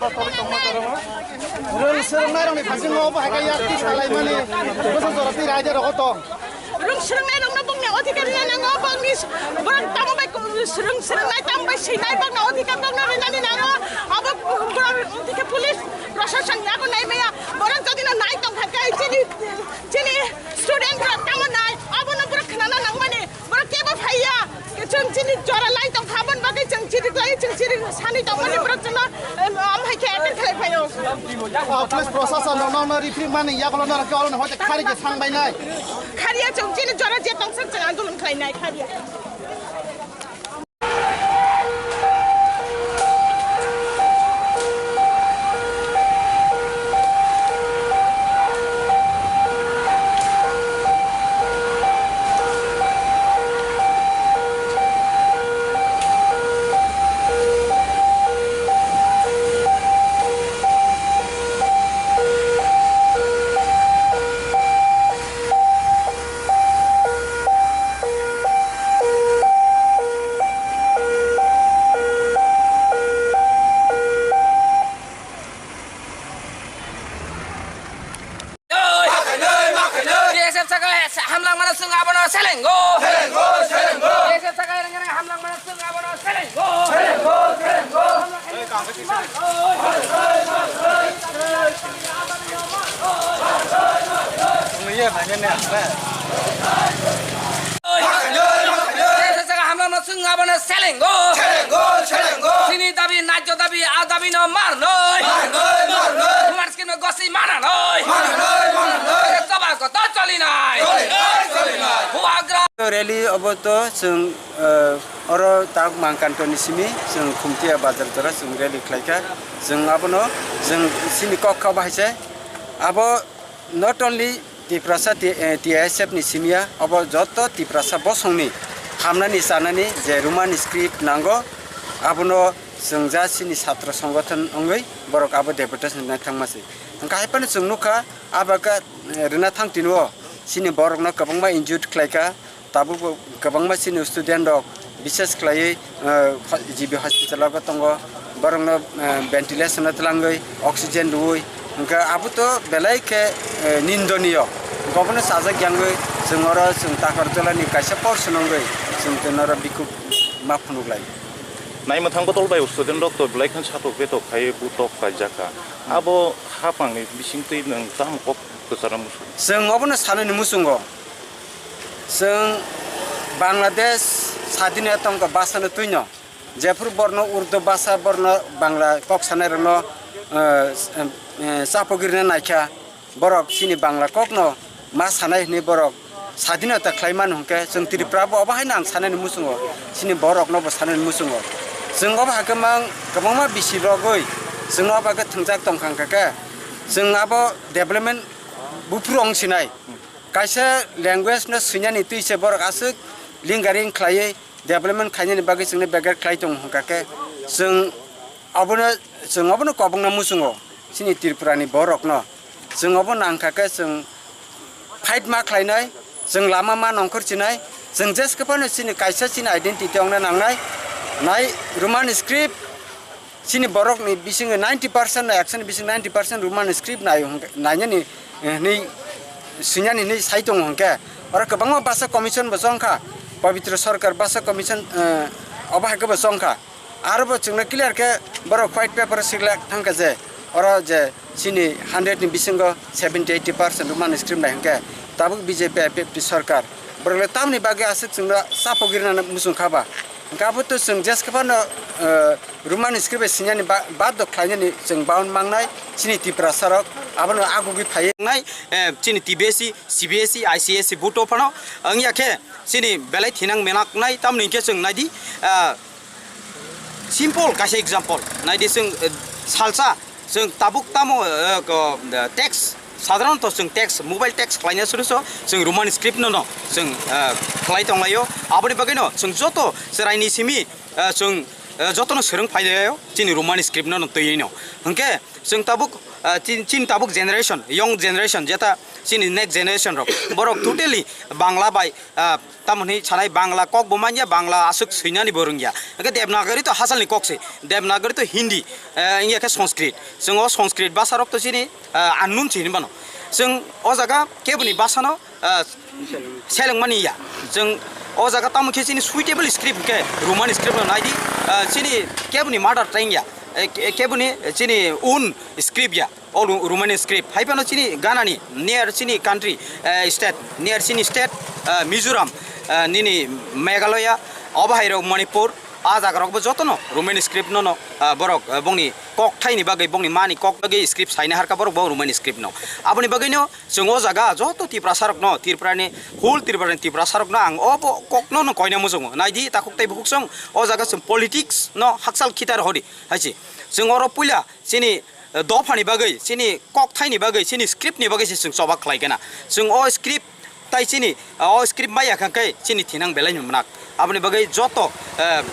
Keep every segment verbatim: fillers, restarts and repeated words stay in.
Rwng swrwngnairokni bisingo bo hai khe yakti salaimani bwswk jora twi raida rogo tong. Rwng swrwngnairokno bongni odhikar rina nango, bongni s-, borok tamo bai ku-, swrwng swrwngnai, tamo bai swinai, bongno odhikar bongno rinani nango. Abo borok odhikar police proshashan yago nai maya. Borok jodi no nai tong kha khe chini, chini student rok tamo nai, abono borok khnana nangmani. Borok kebo phaiya, chwng chini jora lai tong kha, aboni bagwi chwng chiri klai, chwng chiri sani tongmani borok chwngno, em, am hai khe attack khlai phaio. Ah, police proshashan rok no, no, reprimand mani yagulo norok khe oro no hoite khari khe sang bai nai. Khariya chwng chini jora je tong sak chwng andolon khlai nai khariya. B S F saka hamlang mana sung abono selengo. Selengo, selengo. B S F saka reng reng hamlang mana sung abono selengo. Selengo, selengo. Iya, nanya nih, apa? Hamlano chwng abono selengo. Selengo, selengo. Chini dabi, najjo dabi, a dabi no marnoi. Marnoi, marnoi. Kumar skin no gosi mananoi. Mananoi, mananoi. Choba koto cholinai. Cholinai, cholinai. Huagra. Rally obo to chwng, eh, oro tak Mangkanto ni simi chwng Khumtia bazar jora chwng rally khlaikha. Chwng abono chwng chini kok kha bahai se. Abo not only Tiprasa T-, eh, T I S F ni simi ya, obo joto Tiprasa bosongni hamnani chanani je Roman script nango, abono chwng ja chini chatra songothon wngwi borok abo deputation rwna thangma se. Hwnkha hai phano chwng nukha, abo khe, eh, rwna thang tini o chini borokno kwbangma injured khlaikha, tabuk bo kwbangma chini student rok bises khlaiwi, eh, ho-, G B hospital o tongo, borokno, eh, ventilation o twlangwi, oxygen rwui, hwnkhe abo to belai khe, eh, nindoniyo. Hwnkhe obono chajak yangwi chwng oro chwng Takarjala ni kaisa por swnamwi chwng tei noro bikhuk ma phunuk lai. Naimwthang botol bai student rok to belai kheno satok betok khai butok kaijak kha. Abo hapang ni bising twi nwng tamo kok kwcharo muchung? Chwng obono sanani muchungo. Chwng Bangladesh sadinota tongkha bwsano twino. Jephuru borno Urdu basa, borno Bangla kok sanairokno, eh, eh, chapogirina naikha, borok chini Bangla kokno ma sanai hwnwi borok sadinota khlai mano hwnkhe, chwng Tripura bo obo haino ang sanani muchungo, chini borokno bo sanani muchungo. Chwng obo hakhe mang kwbangma bisi rogwi chwng obo hakhe thwngjak tongkha hwnkhe, chwng abo development buphuru wng sinai. Kaisa language no swinani twi se borok aswk lingaring khlaiwi development khainani bagwi chwngno beger khlai tongo hwnkha khe, chwng abono, chwng obono kobongno muchungo chini Tripura ni borokno. Chwng obo nangkha khe chwng fight ma khlainai, chwng lama ma nongkhor chinai, chwng jeske phano chini kaisa chini identity ongna nangnai. Nai Roman script, chini borokni bisingo ninety percent na ekshoni bising ninety percent Roman script nai hwnkhe, nainani, eh, hwnwi swinani hwnwi sai tongo hwnkhe, oro kwbangma basa commission bo chongkha, Pabitra Sarkar basa commission, eh, obo hai khe bo chongkha. Aro bo chwngno clear khe borok white paper o siklak thangkha je oro je chini hundred ni bisingo seventy eighty percent Roman script nai hwnkhe tabuk B J P I P F T sarkar borok le tamni bagwi aswk chwngno chapogirina muchung kha ba? Hwnkhe abo to chwng jeske phano, eh, Roman script bai sinani ba-, baddo khlainani chwng bound mangnai chini Tiprasa rok abono agugwi phaiwi. Nai, eh, chini T B S E, C B S E, I C S E buto phano wngya khe chini belai thinang menaknai tamni hwnkhe chwng naidi, ah, simple kaisa example naidi chwng, eh, salsa chwng tabuk tamo, eh, ko, eh, tax, sadharanto chwng tax, mobile tax khlaina suru so chwng Roman script no no chwng, eh, khlai tonglaio. Aboni bagwi no chwng joto chwraini simi, eh, chwng eh, jotono swrwng phailaio chini Roman script no twiwi no. Hwnkhe chwng tabuk, eh, chin-, chini tabuk generation, young generation, jeta chini next generation rok, borok totally Bangla bai, eh, tamoni sanai Bangla kok bo manya, Bangla aswk swinani bo rwngya. Hwnkhe Devanagari to hachalni kok se, Devanagari to Hindi, eh, wngya khe Sanskrit. Chwng o Sanskrit bhasha rok to chini, eh, unknown se hinwi mano. Chwng o jaga keboni bhasha no, eh, selengmani ya. Chwng o jaga tamo khe chini suitable script khe Roman script no naidi, eh, chini keboni mother tongue ya, eh, ke-, keboni chini own script ya. O Ru-, Romanian script. Hai phano chini Ghana ni near chini country, eh, state, near chini state, eh, Mizoram, eh, nini Meghalaya, obo hai rok Manipur, a jaga rok bo jotono Romanian script no no, eh, borok, eh, bongni kok thai ni bagwi, bongni mani kok bagwi script saina harka borok bo Romanian script no. Aboni bagwi no chwng o jaga joto Tiprasa rok no, Tripura ni, whole Tripura ni Tiprasa rok no ang obo kok no no koina muchungo. Naidi takhuk tei bukhuk chwng o jaga chwng politics no hakchal khitar hori. Hai se, chwng oro puila chini, eh, dophani bagwi, chini kokthaini bagwi, chini script ni bagwi se chwng choba khlai gana. Chwng o script tai chini, eh, o script maya kha khe chini thinang belai ni mwnak. Aboni bagwi joto, eh,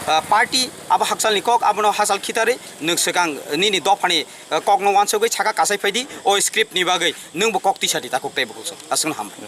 eh, party abo hakchalni kok abono hachal khitarwi nwng swkang nini dophani, eh, kokno uansugwi saka kasai phaidi o script ni bagwi nwngbo kok tisa di takhuk tei bukhuk chwng. Aswkno hambai.